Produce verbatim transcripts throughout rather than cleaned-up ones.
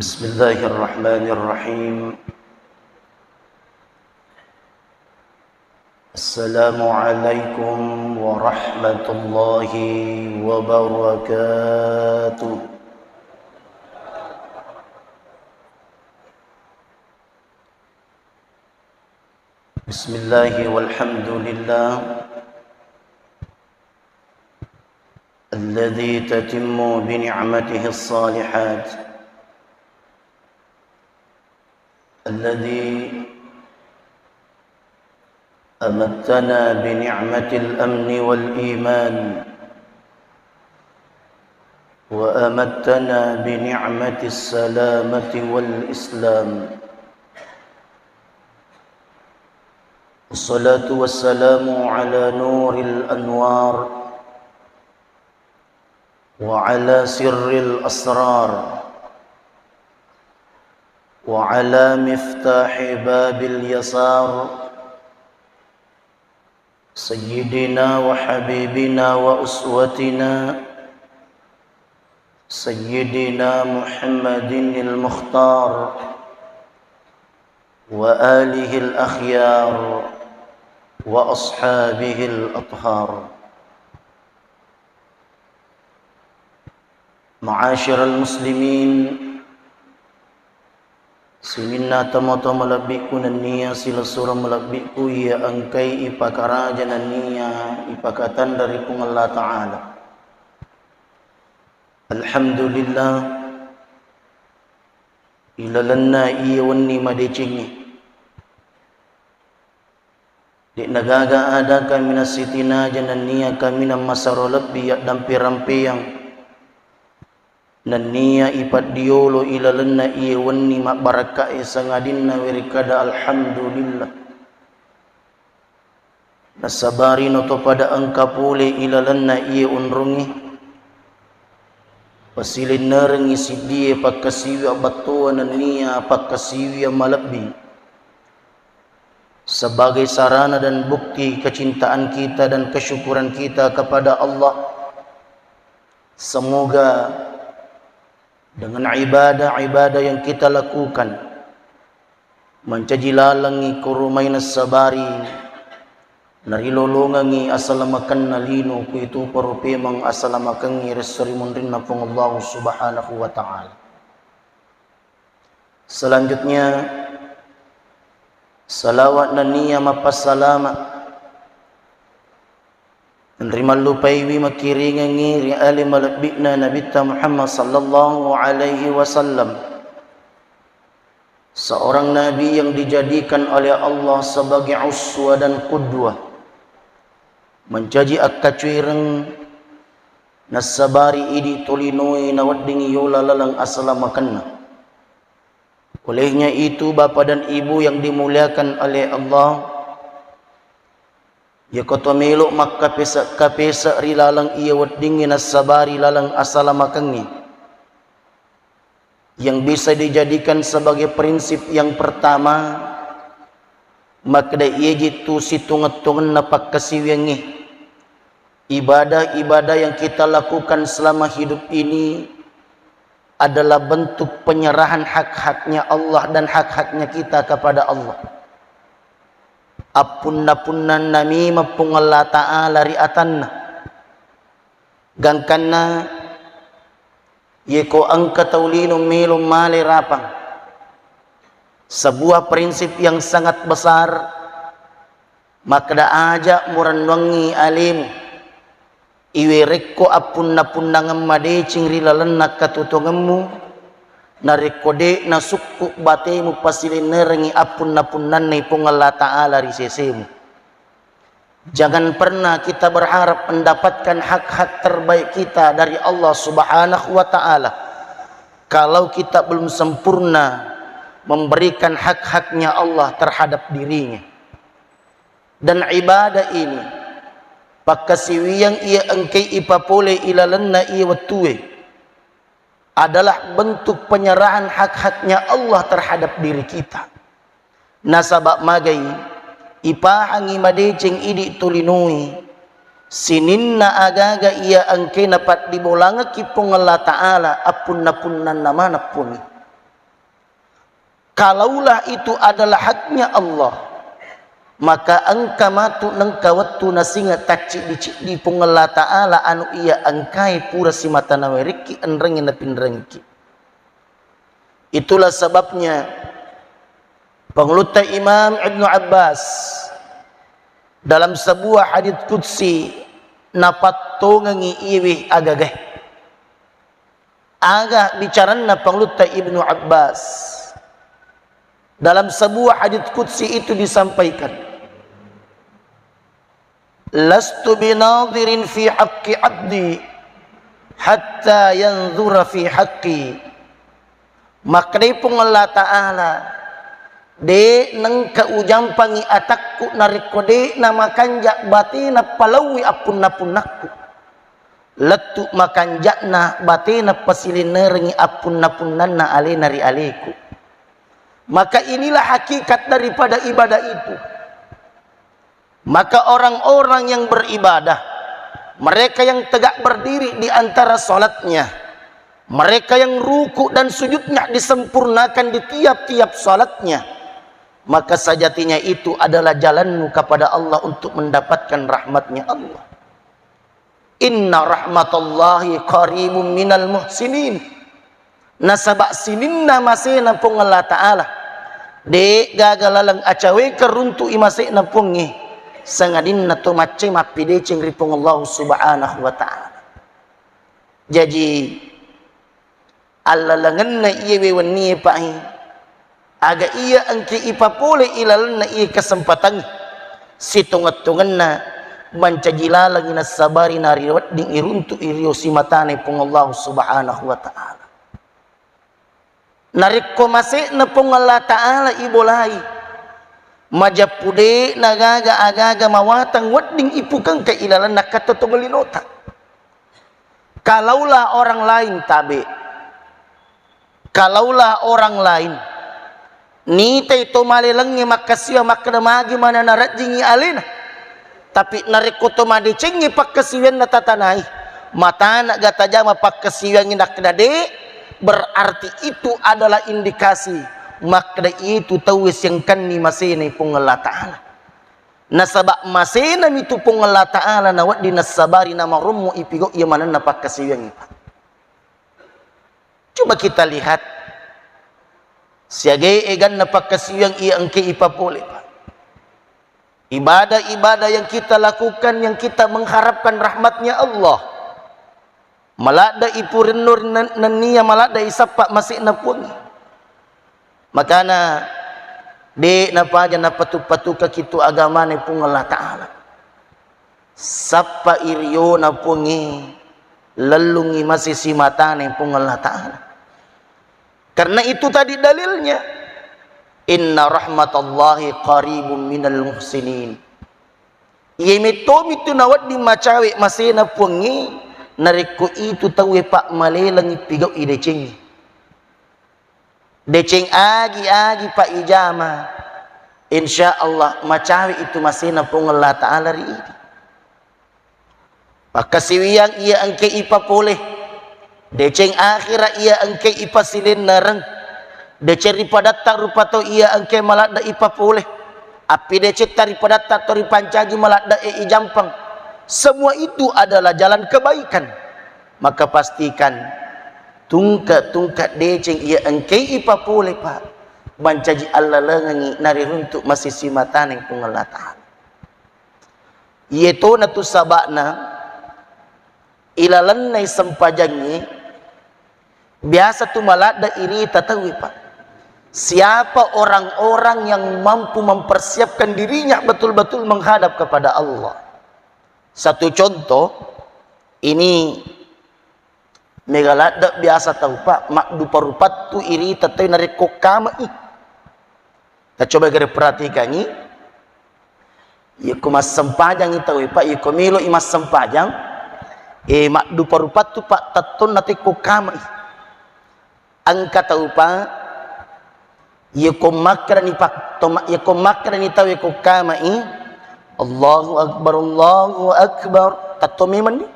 بسم الله الرحمن الرحيم. السلام عليكم ورحمة الله وبركاته. بسم الله والحمد لله الذي تتم بنعمته الصالحات، الذي أمتنا بنعمة الأمن والإيمان، وأمتنا بنعمة السلامة والإسلام. والصلاة والسلام على نور الأنوار، وعلى سر الأسرار، وعلى مفتاح باب اليسار، سيدنا وحبيبنا وأسوتنا سيدنا محمد المختار، وآله الأخيار، وأصحابه الأطهار. Ma'asyiral muslimin, sininna tomatoa malebbi'ku nennia silessureng malebbi'ku iya engkai ipakaraja nennia ipakatanra ri Puang Allah Ta'ala. Alhamdulillah, ilalenna iya wenni madecengnge. De'na gaga ada kaminang sitinaja nennia kaminang masero lebbi yaddampe-rampeang. Nennia ipaddiolo ilalenna iye wenni mabbarakkae sangadinna werekkada alhamdulillah. Nasabarino to pada engka pole ilalenna iye onrongnge. Pasilennerengngi siddie pakkasiwiang battoa nennia pakkasiwiang malebbi. Sebagai sarana dan bukti kecintaan kita dan kesyukuran kita kepada Allah, semoga dengan ibadah-ibadah yang kita lakukan, mancaji lalengngi koromai nassabari, narilolongengngi asalamakenna lino, kuitu paro pemeng asalamakengngi ri esso ri munrinna Puang Allah Subhanahu wa Ta'ala. Selanjutnya, salawat nennia mappassalama' enrimallupaiwi makkiringengngi ri ale malebbi'na Nabitta Muhammad sallallahu alaihi wasallam, seorang nabi yang dijadikan oleh Allah sebagai uswah dan qudwah, mencaji akkacuireng nassabari idi tolinoe naweddingngi yola laleng asalamakenna. Olehnya itu, Bapak dan Ibu yang dimuliakan oleh Allah, yako to melo makkapese-kapese ri laleng iya weddingnge nassabari laleng asalamakengnge, yang bisa dijadikan sebagai prinsip yang pertama, makkeda iyajitu situngeng-tungenna pakkasiwiangnge. Ibadah-ibadah yang kita lakukan selama hidup ini adalah bentuk penyerahan hak-haknya Allah dan hak-haknya kita kepada Allah. Appunna-punnanna memang Puang Allah Ta'ala ri atanna. Gangkanna, yeko engka tau lino melo male rapang, sebuah prinsip yang sangat besar, makkeda aja murennuangngi alemu, iwe rekko appunna-punnangeng madeceng ri lalenna katutongemmu, narekko de' nasukku batemu pasilennerengngi appunna-punnanna Puang Allah Ta'ala ri sesemu. Jangan pernah kita berharap mendapatkan hak-hak terbaik kita dari Allah Subhanahu wa Ta'ala kalau kita belum sempurna memberikan hak-haknya Allah terhadap dirinya. Dan ibadah ini, pakkasiwiang iya engkai ipapole ilalenna iya wettue, adalah bentuk penyerahan hak-haknya Allah terhadap diri kita. Nasaba magai ipahangi madeceng idi tolinoe sininna agaga iya engkae napaddibolangekki Puang Allah Ta'ala appunna-punnanna maneng poni. Kalaulah itu adalah haknya Allah, maka engka matu nengka wettu nasinga tacciddi-ciddi Puang Allah Ta'ala anu iya engkae pura simata nawerekki enrengnge napinrengki. Itulah sebabnya Pangulutta Imam Ibnu Abbas dalam sebuah hadits qudsi napattongengi iwe agagae. Aga bicaranna Pangulutta Ibnu Abbas. Dalam sebuah hadits qudsi itu disampaikan, "Lastu binadhirin fi haqqi abdi hatta yanzura fi haqqi." Makkedai Puang Allah Ta'ala, "De' nengka ujampangi atakku narekko de' namakanja' batena palaui appunna-punnakku. Lettu makanja'na batena pasilennerengi appunna-punnanna alena ri aleku." Maka inilah hakikat daripada ibadah itu. Maka orang-orang yang beribadah, mereka yang tegak berdiri di antara salatnya, mereka yang ruku dan sujudnya disempurnakan di tiap-tiap salatnya, maka sejatinya itu adalah jalanmu kepada Allah untuk mendapatkan rahmatnya Allah. "Inna rahmatallahi qaribum minal muhsinin." Nasaba sininna masena Puang Allah Ta'ala, de' gaga laleng acawekeng runtu'i masena Puangnge, sangadinna to maccae mappideceng ri Puang Allah Subhanahu wa Ta'ala. Jaji, allalengenna iyewe wennie, Pak, e, aga iya engke ipapole ilalenna iye kesempatan, sitongeng-tongenna mancaji lalengngi nassabari nariwedding iruntu'i rio simatane Puang Allah Subhanahu wa Ta'ala. Narekko mase'na Puang Allah Ta'ala ibolai, majeppu de' nagaga aga-aga mawatang wedding ipukengka ilalenna kattotongeng linota. Kalaulah orang lain tabe', kalaulah orang lain nitai to malelengnge makkasiwiang makkeda magi mana narejjingi alena, tapi narekko to madecengngi pakkasiwianna tatanai, matana ga tajama pakkasiwiangnge nakkeda de', berarti itu adalah indikasi makkeda itu tauwe siengkanni masenai Puang Allah Ta'ala. Nasaba masenami tu Puang Allah Ta'ala nawedding nassabari namarommo ipigau iya manenna pakkasiwiangnge, Pak. Coba kita lihat siaga eganna pakkasiwiang iya engke ipapole, Pak. Ibadah-ibadah yang kita lakukan, yang kita mengharapkan rahmatnya Allah. Maladde ipurenno nen-, nennia maladde isappa mase'na Puang. Makana de' napaja napatu-patukaki tu agamana Puang Allah Ta'ala. Sappa iriona Puangnge, lellungngi masi simatana Puang Allah Ta'ala. Karena itu tadi dalilnya, "Inna rahmatallahi qaribum minal muhsinin." Iye mettomi tu nawedding macawe masena Puangnge, narekko itu tauwe, Pak, malelengngi pigau'i decengnge. Deceng agi-agi, Pak, ijama, insya Allah macawe itu masena Puang Allah Ta'ala ri idi. Pakkasiwiang iya engke ipapole, deceng akhira iya engke ipasilennereng, deceng ri padatta rupa tau iya engke maladde ipapole, appidecetta ri padatta to ripancaji maladde e ijampang. Semua itu adalah jalan kebaikan. Maka pastikan tungke-tungke deceng iya engke ipapole, Pak, mancaji allalengengngi nariruntu masi simataneng Puang Allah Ta'ala. Iye tona tu saba'na, ilalennai sempajangnge, biasa tu maladde irita tauwe, Pak. Siapa orang-orang yang mampu mempersiapkan dirinya betul-betul menghadap kepada Allah? Satu contoh, ini mega ladde biasa tau, Pak, maddupa-rupattu irita tauwe narekko kamai. Tacoba gare perhatikangngi, iyako massempajangngi tauwe, Pak, iyako melo'i massempajang, eh, maddupa-rupattu, Pak, tettonna tekko kamai. Engka tau, Pak, iyako makkedani, Pak, to ma-, iyako makkedani tauwe ko kamai, "Allahu Akbar, Allahu Akbar." Tetto memenni.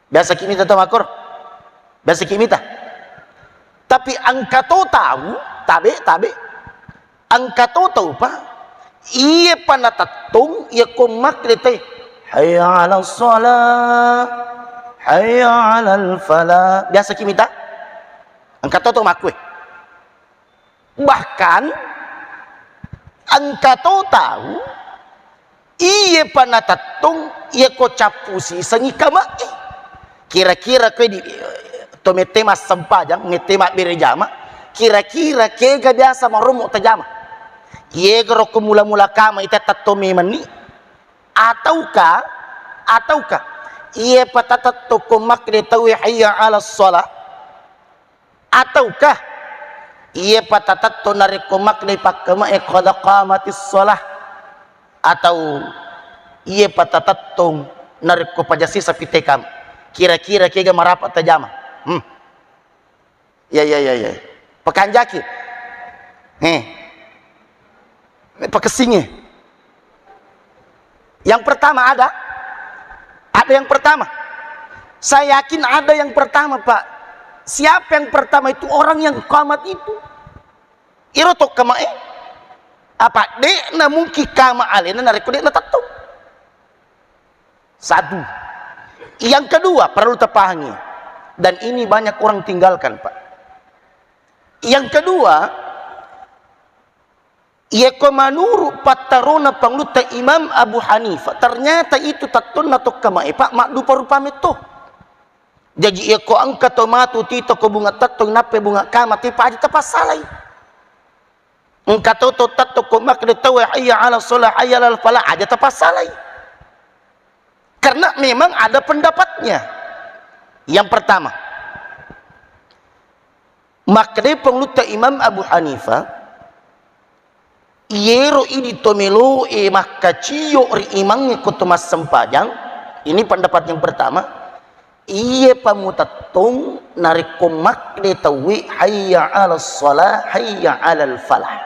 Biasa ki mita to makkoro. Biasa ki mita. Tapi engka to tau, tabe, tabe, Engka to tau pa, iye pa natettong, iye ko makkeda tauwe, "Hayya 'alas shalah, hayya 'alal falah." Biasa ki mita? Engka to tau makkue. Bahkan engka to tau, iye pa natettong, iye ko cappu sisengngi kama'e. Kira-kira koe di, to mette massempajang, mette mabbere jama, kira-kira kega biasa marommo tajama? Iye garo ko mula-mula kama ita tettong memenni? Atauka, atauka, iye pa tatettong ko makkeda tauwe, "Hayya 'alas shalah"? Ataukah iye pa tatettong narekko makkeda pakkama'e, "Qad qamatis shalah"? Atau iye pa tatettong narekko paja sisa pitekam? Kira-kira kega marapa tajama? Hmm. Ya, ya, ya, ya. Pakanjaki. He. Pakessinge. Yang pertama ada? Ada yang pertama? Saya yakin ada yang pertama, Pak. Siapa yang pertama itu? Orang yang qamat itu. Iro to kama'e. Apa de'na mungkin kama alena narekko de'na tettong? Satu. Yang kedua, perlu tapahangi. Dan ini banyak orang tinggalkan, Pak. Yang kedua, iyako manuru pattarona Pangulutta Imam Abu Hanifah, ternyata itu tettonna tokka maepa maddupa-rupa metto. Jaji iyako engka to matu tito ko bunga tettong nappa bunga kama, tepa aja tapassalai. Engka to to tettong ko makkeda tauwe, "Hayya 'ala shalah, hayya 'alal falah," aja tapassalai. Karena memang ada pendapatnya. Yang pertama, makkeda Pangulutta Imam Abu Hanifah, iyero idi to meloe makkaciyo ri imangnge ko to massempajang, ini pendapat yang pertama, iye pa mutettong narekko makkeda tauwe, "Hayya 'alas shalah, hayya 'alal falah."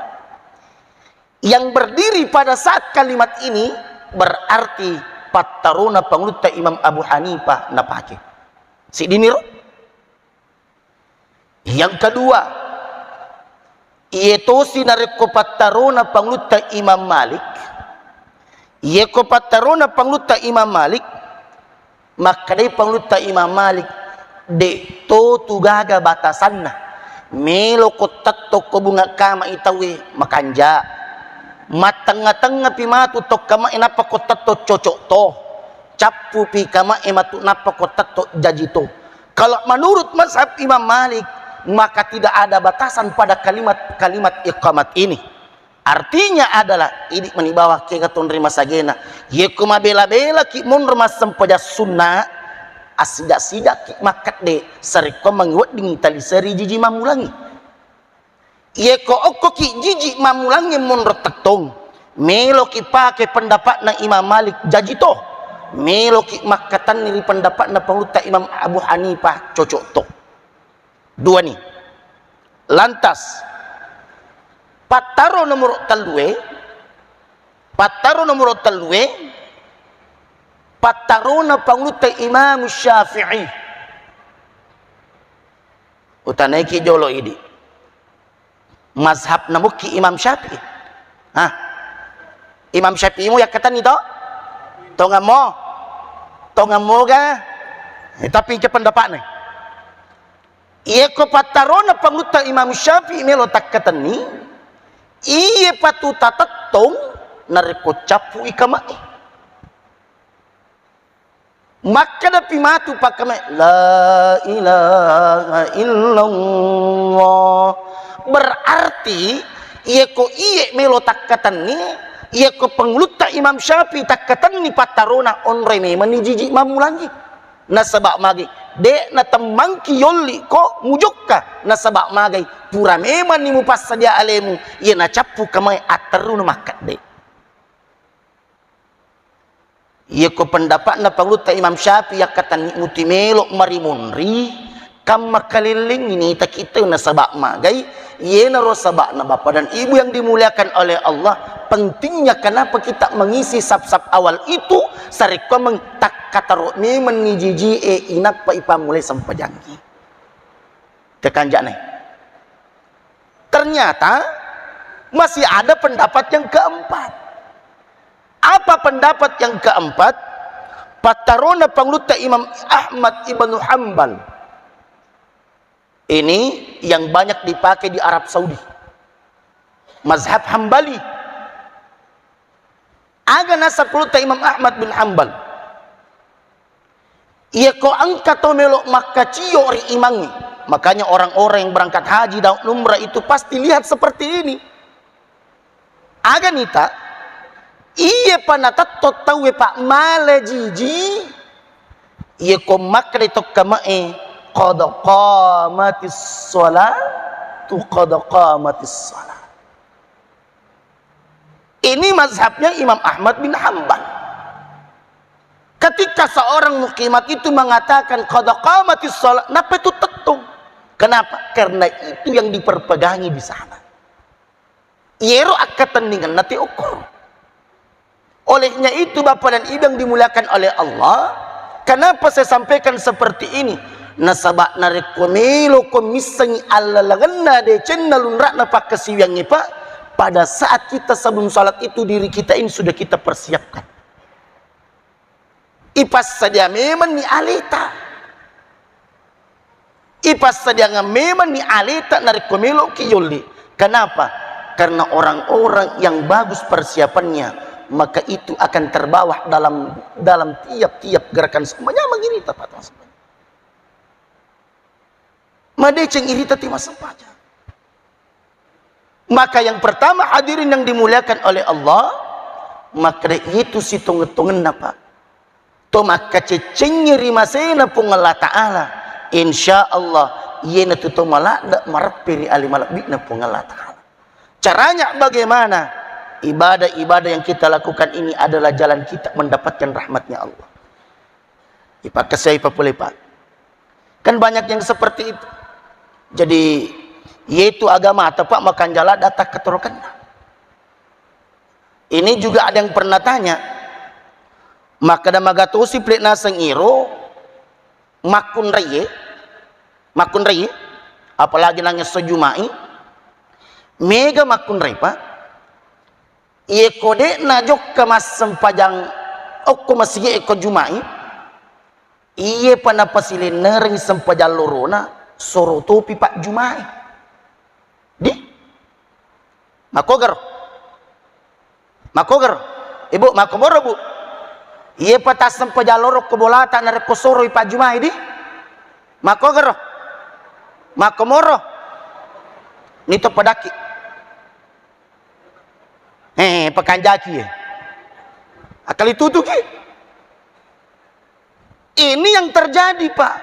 Yang berdiri pada saat kalimat ini berarti pattarona Pangulutta Imam Abu Hanifah napake. Siddiniro? Yang kedua, iye tosi narekko pattarona Pangulutta Imam Malik, iyeko pattarona Pangulutta Imam Malik, makkedai Pangulutta Imam Malik, de to tu gaga batasanna. Melo ko tettong ko bunga kama i tauwe makanja. Mattengnga-tengnga pi matu tokka mae nappa ko tettong cocok to. Cappu pi kamae matu nappa ko tettong jaji to. Kalau menurut mazhab Imam Malik, maka tidak ada batasan pada kalimat-kalimat iqamat ini. Artinya adalah, idi mani bawang kega tonri masagena. Yeko mabela-belaki monro massempajang sunna, assijak-sijakki makkedde sarekko mangi weddingi taliseri jiji mammulangi. Yeko okkoki jiji mammulangi monro tettong, meloki pake pendapatna Imam Malik jaji to, meloki makkatenni ri pendapatna Pangulutta Imam Abu Hanifah cocok to. Dua ni. Lantas, pattaro nomoro tellue, pattaro nomoro tellue, pattarona Pangulutta Imam Syafi'i. Utanaiki jolo idi. Mazhab namukki Imam Syafi'i. Hah? Imam Syafi'i mu yakkatenni to? Tongammo? Tongammo ga? Eh, tapi engka pendapatna. Iyeko pattarona Pangulutta Imam Syafi'i melo takkatenni, iye patu tatettong narekko cappu i kamae. Makkeda pi matu pakkamae, "La ilaha illallah." Berarti, iyeko iye melo takkatenni, iyeko Pangulutta Imam Syafi'i takkatenni pattarona, onroi memanni jiji mammulangi. Nasaba magi, de natemmangki yolli ko mujokka, nasaba magai, pura memanni mupassadia alemu, iye nacappu kamae atterruna makkedde. Iyeko pendapatna Pangulutta Imam Syafi'i yakkatenni muti melo marimunri, kamma kalellengngi nita kita nasaba magai, iyenaro sabana Bapak dan Ibu yang dimuliakan oleh Allah, pentingnya kenapa kita mengisi saf-saf awal itu, sarekko meng-, takkataro memenni jijie inappa ipammulai sempajangngi. Kekanjane. Ternyata, Masih ada pendapat yang keempat. Apa pendapat yang keempat? Pattarona pangulutta Imam Ahmad ibnu Hambal. Ini yang banyak dipakai di Arab Saudi. Mazhab Hambali. Aga naseng pangulutta Imam Ahmad bin Hambal. Iyako engka to melo makkacio ri imangnge. Makanya orang-orang yang berangkat haji dan umrah itu pasti lihat seperti ini. Aga nita, iye pa natetto tauwe, Pak, male jiji, iyako makkeda tokka mae, "Qad qamatis sholatu, qad qamatis sholat." Ini mazhabnya Imam Ahmad bin Hambal. Ketika seorang mukimat itu mengatakan, "Qad qamatis sholat," napa itu tettong? Kenapa? Karena itu yang diperpegangi di sana. Iyero akkatenningenna te okkoro. Olehnya itu, Bapak dan Ibu yang dimuliakan oleh Allah, kenapa saya sampaikan seperti ini? Nasaba narekko melo ko missengi allalengenna decenna lunra'na pakkasiwiangnge, Pak, pada saat kita sebelum salat itu, diri kita ini sudah kita persiapkan. Ipassadia memenni aleta. Ipassadiangeng memenni aleta narekko meloki yolli. Kenapa? Karena orang-orang yang bagus persiapannya, maka itu akan terbawa dalam, dalam tiap-tiap gerakan. Manyameng irita, Pak, teman-teman. Madeceng irita ti massempajang. Maka yang pertama, hadirin yang dimuliakan oleh Allah, maka itu sitongeng-tongenna, Pak. To makkaceccengngi ri masena Puang Allah Ta'ala, insya Allah, iyanatu to maladde mareppe ri ale malebbi'na Puang Allah Ta'ala. Caranya bagaimana? Ibadah-ibadah yang kita lakukan ini adalah jalan kita mendapatkan rahmatnya Allah. Ipakkasiwi papole, Pak. Kan banyak yang seperti itu. Jadi, yaitu agama atau, Pak, makanjala data ketorokanna. Ini juga ada yang pernah tanya, makkeda magatosi pile naseng iro makkunraie, makkunraie, apalagi nangngesso Juma'i, mega makkunrai, Pak. Iye ko de'na jokka massempajang okko masigi e ko Juma'i, iye pa napasilennereng sempajang lorona, soro topi pajjuma'i. Di? Makkogaro? Makkogaro? Ibu, makkomoro, Bu? Iye pa tassempajang loro ko bolata narekko soroi pajjuma'i, di? Makkogaro? Makkomoro? Nito padakki. Eh, pakanjaki, eh. Akali tutuki. Ini yang terjadi, Pak.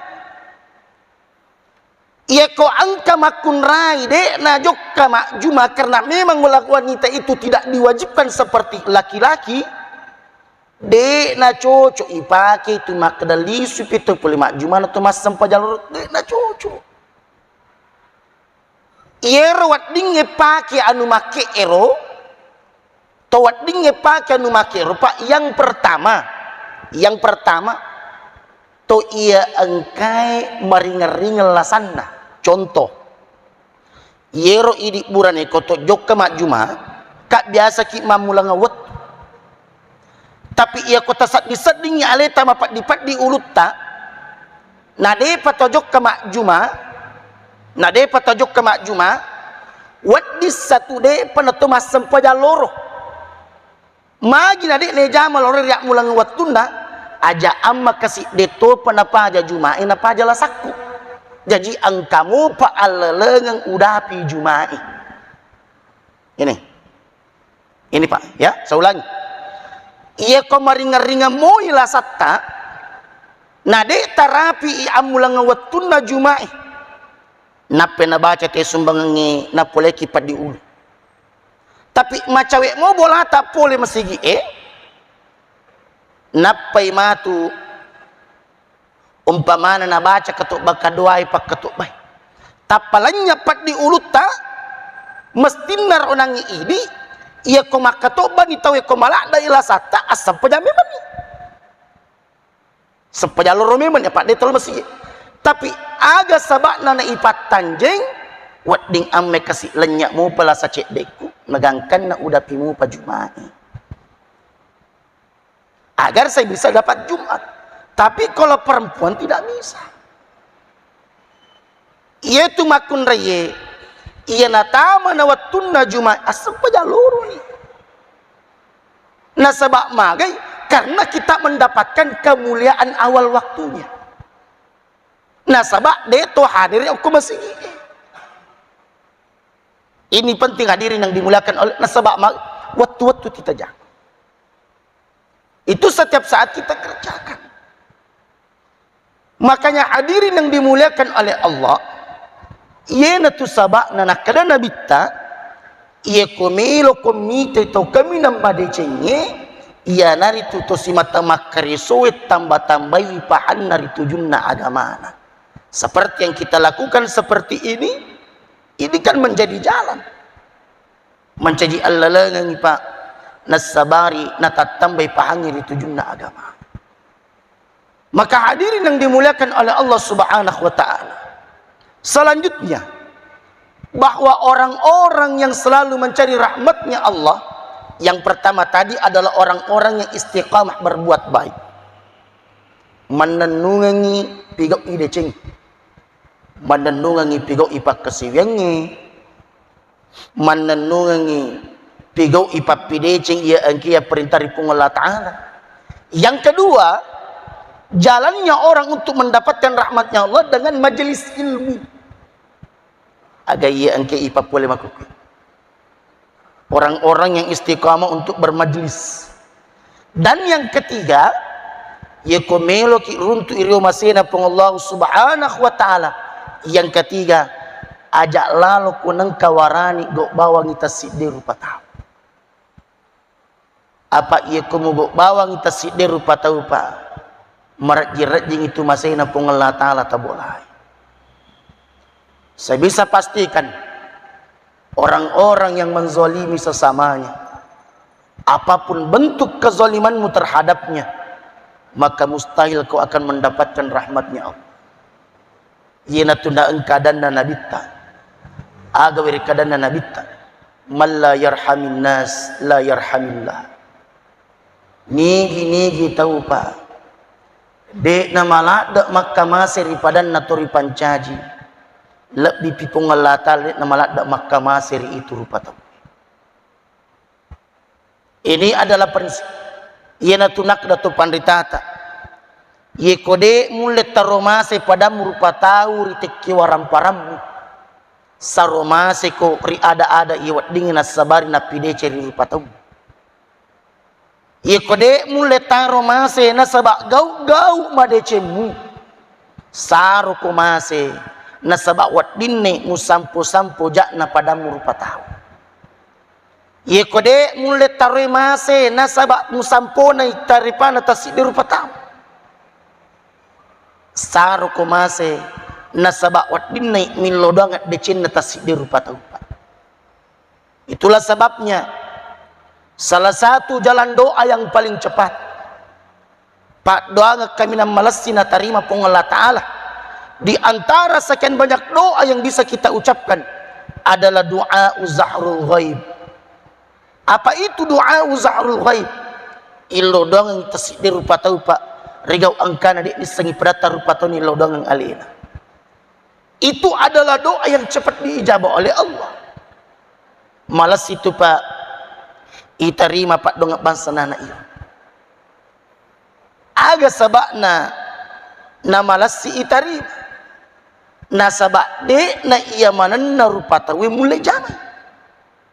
Iya ko engka makkunrai, de'na jokka majjuma, karena memang wanita itu tidak diwajibkan seperti laki-laki, de'na cocok ipake itu makkeda lisu pi to pole majjuma na to massempajang loro, de'na cocok. Iyero weddingnge pake anu makke'ero, to weddingnge pake anu makke'ero, Pak, yang pertama, yang pertama, to iya engkae maringeng-ringeng lasanna. Contoh, iyero idi burane ko to jokka majjuma, Kak, biasaki mammulangeng wettu. Tapi iya ko tasedding-seddingngi aleta mapeddi-peddi ulutta, na depa to jokka majjuma, na depa to jokka majjuma, wedding satu depa na to massempajang loro. Magi na de' nejama loro ri ammulangeng wettunna, aja amma kasi de' topa napaja Juma'i napaja lasakku. Jaji engka mopa allalengeng udapi Juma'i. Ini. Ini, Pak, ya, saya ulangi. Iya ko maringeng-ringeng moi lasatta, na de' tarapi i ammulangeng wettunna Juma'i. Nappa nabaca te sumbangengnge, napoleki paddi ulu. Tapi macawe' mo bolata pole masigi e, nappai matu umpamana nabaca katobba kadoai pakkatobbai. Tappa lanynya paddi ulutta, mestinna ro nangngi idi, iya ko makkatobbani tau e ko maladda i lasatta, assempajang memenni. Sempajang loro memang ya, Pak, de' tolo masigi. Tapi aga saba'na na ipattanjeng, wedding amme kasi lenya' mopa lasa ceddekku. Magangkanna udapi mupa Juma'i. Agar saya bisa dapat Jumat. Tapi kalau perempuan tidak bisa. Iyatu makkunraiye, iya natamana wettunna Juma'i, assempajang loroni. Nasaba magai? Karena kita mendapatkan kemuliaan awal waktunya. Nasaba de to hadiri okko masigi. Ini penting, hadirin yang dimuliakan oleh, nasaba ma-, wettu-wettu titaja. Itu setiap saat kita kerjakan. Makanya, hadirin yang dimuliakan oleh Allah, iyanatu saba'na nakkeda Nabitta, iya ko melo ko mitai tau kaminang madecengnge, iyanaritu to simata makkaresoe tamba-tambai pahanna ri tujunna agamana. Seperti yang kita lakukan seperti ini, ini kan menjadi jalan. Mancaji allalengengngi, Pak, nassabari natattambai pahangngi ri tujunna agama. Maka hadirin yang dimuliakan oleh Allah Subhanahu wa Ta'ala. Selanjutnya, bahwa orang-orang yang selalu mencari rahmatnya Allah, yang pertama tadi adalah orang-orang yang istiqamah berbuat baik. Mannennungengngi pigau'i deceng. Mannennungengngi pigau'i pakkasiwiangnge. Mannennungengngi pigau'i pappideceng iya engkae perintah ri Puang Allah Ta'ala. Yang kedua, jalannya orang untuk mendapatkan rahmatnya Allah dengan majelis ilmu. Aga iya engkae ipappole makkukku. Orang-orang yang istiqamah untuk bermajlis. Dan yang ketiga, yeko meloki runtu iriyo masena Puang Allah Subhanahu wa Ta'ala. Yang ketiga, aja lalo ko nengka warani gau bawangi tassidde rupa tau. Apa iya ko mugau bawangi tassidde rupa tau, Pak, marejjing-rejjing itu masena Puang Allah Ta'ala tabolai. Saya bisa pastikan, orang-orang yang menzalimi sesamanya, apapun bentuk kezalimanmu terhadapnya, maka mustahil kau akan mendapatkan rahmatnya Allah. Iyanatu na engka adanna Nabitta. Aga weri kadanna Nabitta? "Man la yarhamin nas, la yarhamillah." Nigi-nigi tau, Pak, de'na maladde makkamase ri padanna to ripancaji, lebbi pi Puang Allah Ta'ala de'na maladde makkamase ri itu rupa tau. Ini adalah prinsip. Iyanatu nakkeda to panritata. Yeko de mulle taro mase padammu rupa tau ri tekki waramparammu, saro maseko ri ada-ada iya weddingnge nassabari nappideceng ri rupa tau. Yeko de mulle taro mase nasaba gau-gau madecemmu, saroko mase nasaba weddinne musampo-sampo ja'na padammu rupa tau. Yeko de mulle taroi mase nasaba musamponai taripana tassiddi rupa tau. Saroko mase nasaba weddinna millo doang decenna tassiddi rupa tau, Pak. Itulah sebabnya salah satu jalan doa yang paling cepat, paddoangeng kaminang malessi natarima Puang Allah Ta'ala. Di antara sekian banyak doa yang bisa kita ucapkan adalah doa zahrul ghaib. Apa itu doa zahrul ghaib? Illo doangeng tassiddi rupa tau, Pak. Rigau engkana de nissengi padatta rupa tau nillo doangeng alena. Itu adalah doa yang cepat diijabah oleh Allah. Malessi tu, Pak, itarima paddoangeng bangsa nana iya. Aga saba'na namalessi itarima? Nasaba de'na iya manenna rupa tauwe mulle jamai.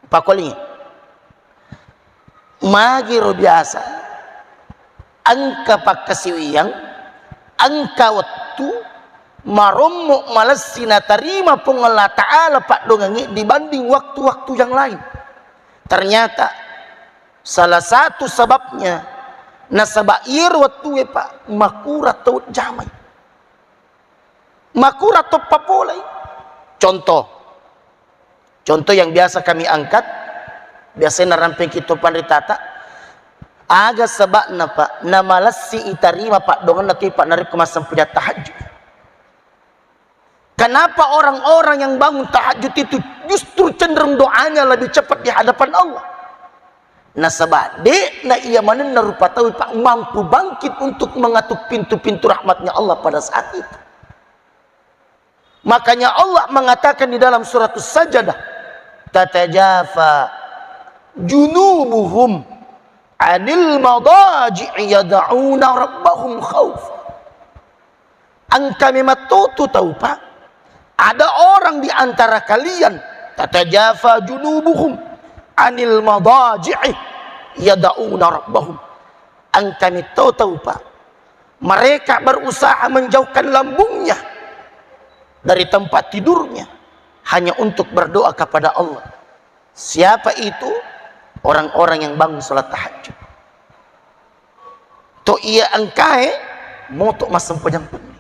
Pakolingi. Magiro biasa engka pakkasiwiang, engka wettu marommo malessi natarima Puang Allah Ta'ala paddoangengnge dibanding waktu-waktu yang lain. Ternyata salah satu sebabnya nasaba iyaro wettue, Pak, makura tau jamai. Makura tau papolei. Contoh, Contoh yang biasa kami angkat, biasanya narampengki to panritata, aga sebabna, Pak, namalessi itarima paddoangenna tu, Pak, narekko massempajang tahajud. Kenapa orang-orang yang bangun tahajud itu justru cenderung doanya lebih cepat di hadapan Allah. Nasaba de'na iya manenna rupa tau, Pak, mampu bangkit untuk mengetuk pintu-pintu rahmatnya Allah pada saat itu. Makanya Allah mengatakan di dalam suratus Sajadah, "Tatajafa junubuhum anil madaji'i yad'una rabbahum khaufa." Engka memang totu tau, Pak. Ada orang di antara kalian, "Tatajafa junubuhum anil madaji'i yad'una rabbahum." Engka metto tau, Pak. Mereka berusaha menjauhkan lambungnya dari tempat tidurnya hanya untuk berdoa kepada Allah. Siapa itu? Orang-orang yang bangun salat tahajud. To iya engkae moto massempajang penni.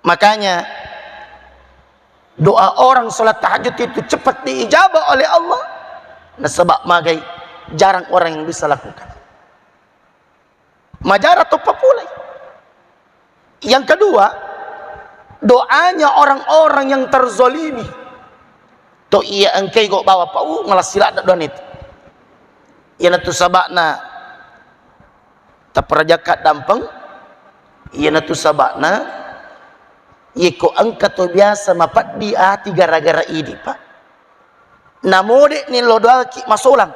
Makanya doa orang salat tahajud itu cepat diijabah oleh Allah. Nasaba magai, jarang orang yang bisa lakukan. Majara toppa pulai. Yang kedua, doanya orang-orang yang terzolimi. To iya engkai gau bawa pau, malah siladda doa itu. Iyanatu sabakna taparajakka dampeng. Iyanatu sabakna yeko engka to biasa mapeddi ati gara-gara idi, Pak. Namode'ni lo doaki masolang.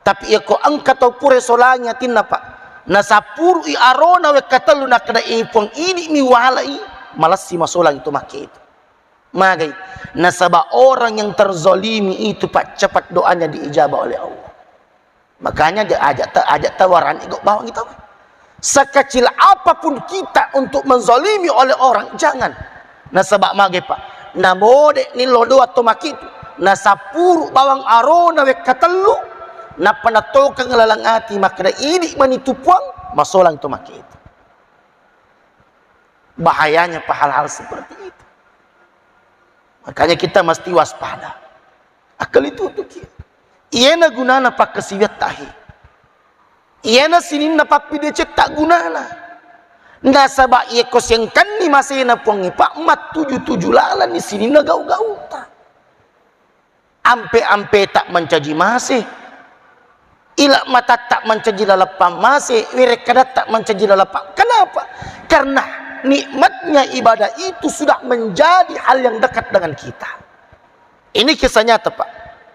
Tapi iyako engka tau pura solangi atinna, Pak, nasappurui arona wekka tellu, nakkeda, "E Puang, idi'mi walai," malessi masolang itu makke itu. Magai? Nasaba orang yang terzolimi itu, Pak, cepat doanya diijabah oleh Allah. Makanya aja, aja ta-, aja tawarani gau bawang itu. Sekecil apapun kita untuk menzalimi oleh orang, jangan. Nasaba mage, Pak, namode'ni lo doa to makitu, nasappuru bawang arona wekka tellu, nappa natokeng laleng ati makkeda, "Idi mani tu Puang," masolang to makitu. Bahayanya, Pak, hal-hal seperti itu. Makanya kita mesti waspada. Akkalitutuki. Iyena gunana pakkasiwiattahi. Iyena sininna pappidecetta gunana. Nasaba iyeko siengkanni masena Puangnge, Pak, mattuju-tuju lalanni sininna gau-gauta. Ampe-ampeta mancaji mase. Ila matatta mancaji laleppang mase, werekkadatta mancaji laleppang. Kenapa? Karena nikmatnya ibadah itu sudah menjadi hal yang dekat dengan kita. Ini kisah nyata, Pak.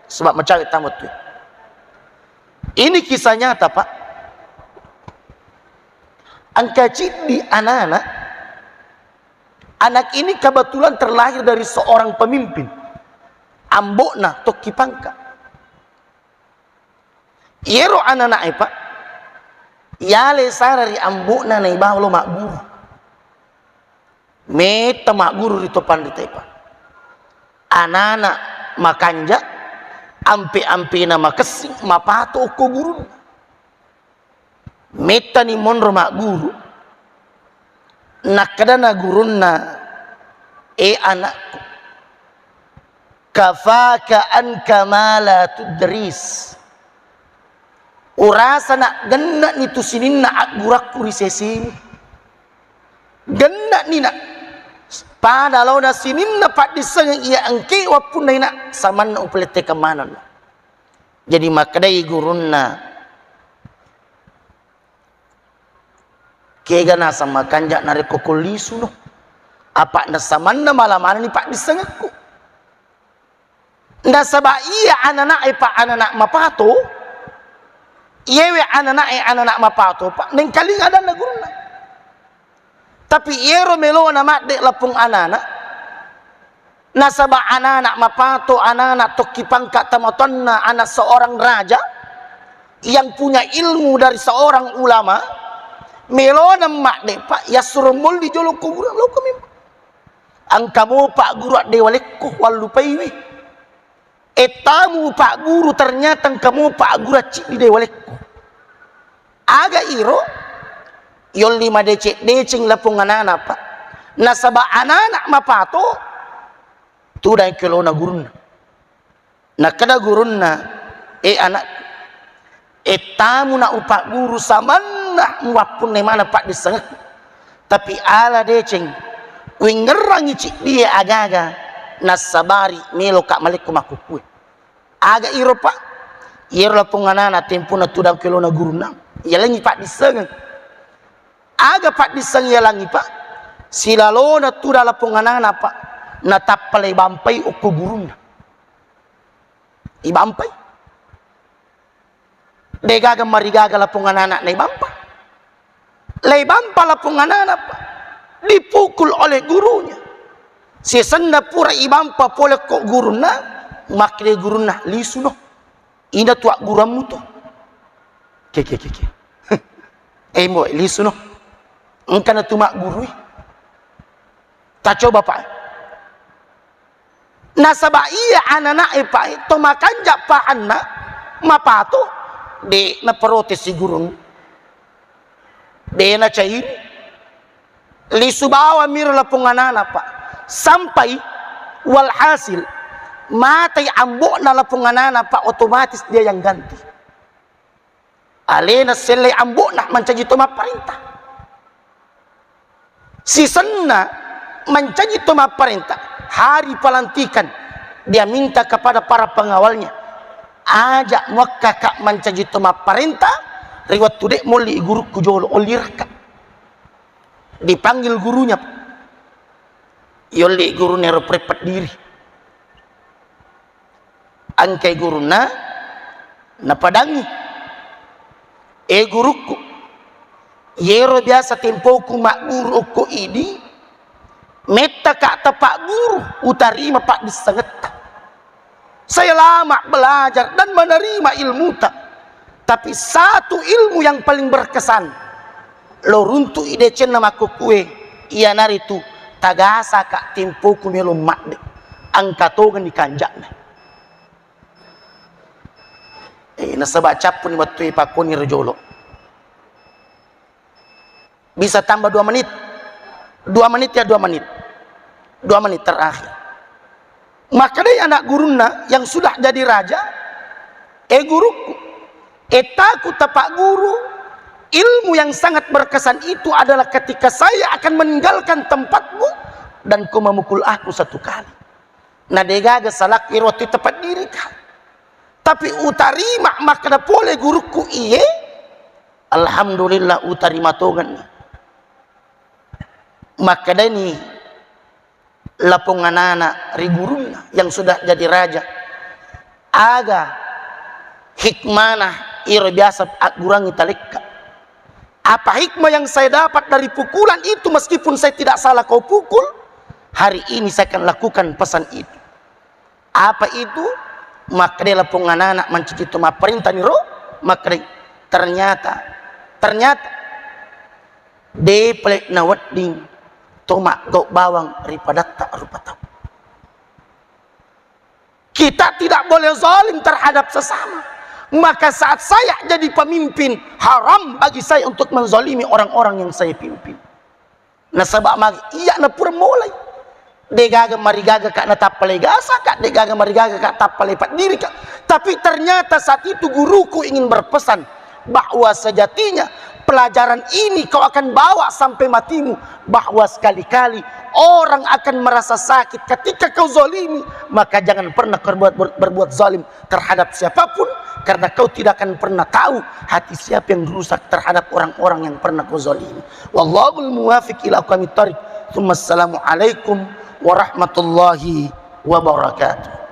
Sebab mencari tamu tu. Ini kisah nyata, Pak. Engka ciddi anak-anak. Anak ini kebetulan terlahir dari seorang pemimpin. Ambo'na tokki pangka. Iyero anana'e, Pak, yale sara ri ambo'na naibawa lo magguru. Metta magguru ri to panritae, Pak. Anana makanja, ampe-ampena makessing, mapato okko gurunna. Mettani monro magguru, nakkedana gurunna, "E anakku, kafaka anka ma la tudris." Urasa nak genna'ni tu sininna aggurakku ri sesemu. Genna'ni nak pada laona sininna paddissengeng iya engke wappunnai nak samanna upalette kemanenna. Jadi makkedai gurunna, "Kega naseng makanja narekko ko lisuno? Apa nasamanna mala manenni paddissengekku." Nasaba iya anana'e, Pak, anana mapato, iyewe anana'e anana mapato, Pak, nengkalinga adanna gurunna. Tapi iyero melona madde lapung anana, nasaba anana mapato, anana tokki pangka tamatoanna, anak seorang raja yang punya ilmu dari seorang ulama, melona madde, Pak, yassuro molli jolo ko guru, lo ko memang. Engka mopa guru adde walekko wallupaiwi. Ettamu Pak Guru, ternyata engka mopa guru acciddi de walekko. Aga iro? Yolli madeceng-deceng lapong anana, Pak. Nasaba anana mapato, tudang kelona gurunna. Nakkeda gurunna, "E anakku, ettamu na upagguru samanna muwappunne mana paddissengekku. Tapi ala deceng, wingngerrangi ciddie agaga Nassabari meloka malekko makkukkue. Aga iro, Pak? Iyero lapong anana tempona tudang kelona gurunna. Yalengngi paddissengeng. Aga paddisseng yalangngi, Pak? Silalona tudang lapong anana, Pak. Natappa lebampai okko gurunna. Ibampai. Degaga marigaga lapong anana naibampa. Laibampa lapong anana, Pak. Dipukul oleh gurunya. Sisenna pura ibampa pole ko gurunna, makkeda gurunna, "Lisu no. Ina tu agguruammu to." Ke, ke, ke, ke. Eh, mbo, lisu no. Engka na tu maggurui. Tacoba, Pak. Nasaba iya anana'e, Pak, to makanja pahanna, mapato, de naprotesi gurung. De nacairi. Lisu bawang miro lapong anana, Pak. Sampai, walhasil, matai ambo'na lapong anana, Pak, otomatis dia yang ganti. Alena sellei ambo'na mancaji to mapparenta. Sisenna mancaji to mapparenta, hari pelantikan dia minta kepada para pengawalnya, "Aja muakkaka mancaji to mapparenta ri wettu de molli gurukku jolo, ollirakka." Dipanggil gurunya. Yolli gurunna ero pura peddiri. Engkai gurunna, napadangi, "E gurukku, yero biasa tempoku magguru okko idi, mettaka tapagguru, utarima paddissengetta. Saya lama belajar dan menerima ilmuta. Tapi satu ilmu yang paling berkesan, lo runtu'i decenna makkukkue, iyanaritu tagasaka tempoku melo madde, engka tongeng ni kanja'na." Eh, nasaba cappuni wettue pakkoni ro jolo. Bisa tambah dua menit. Dua menit ya, dua menit. Dua menit terakhir. Makkedai anak gurunna yang sudah jadi raja, "E gurukku, ettaku tapagguru, ilmu yang sangat berkesan itu adalah ketika saya akan meninggalkan tempatmu dan kau memukul aku satu kali." Na degaga salakku ero wettu tapeddirika. Tapi utarima makkeda pole gurukku iye, alhamdulillah utarima tongenni. Makkedani lapong anana ri gurunna yang sudah jadi raja, "Aga hikmana iro biasa aggurangi talekka? Apa hikmah yang saya dapat dari pukulan itu meskipun saya tidak salah kau pukul? Hari ini saya akan lakukan pesan itu." Apa itu? Makkeda lapong anana mancaji to mapparentani ro, makkeda, "Ternyata, ternyata de pale nawedding to maggau bawang ri padatta rupa tau." Kita tidak boleh zalim terhadap sesama. Maka saat saya jadi pemimpin, haram bagi saya untuk menzalimi orang-orang yang saya pimpin. Nasaba magi iya na pura molai. Degaga marigaga ka natappa legasaka, degaga marigaga ka tappa lepeddirika. Tapi ternyata saat itu guruku ingin berpesan bahwa sejatinya pelajaran ini kau akan bawa sampai matimu, bahwa sekali-kali orang akan merasa sakit ketika kau zalimi, maka jangan pernah berbuat, berbuat zalim terhadap siapapun, karena kau tidak akan pernah tahu hati siapa yang rusak terhadap orang-orang yang pernah kau zalimi. Wallahul muwafiq ila aqwamit thariq. Tsumma assalamualaikum warahmatullahi wabarakatuh.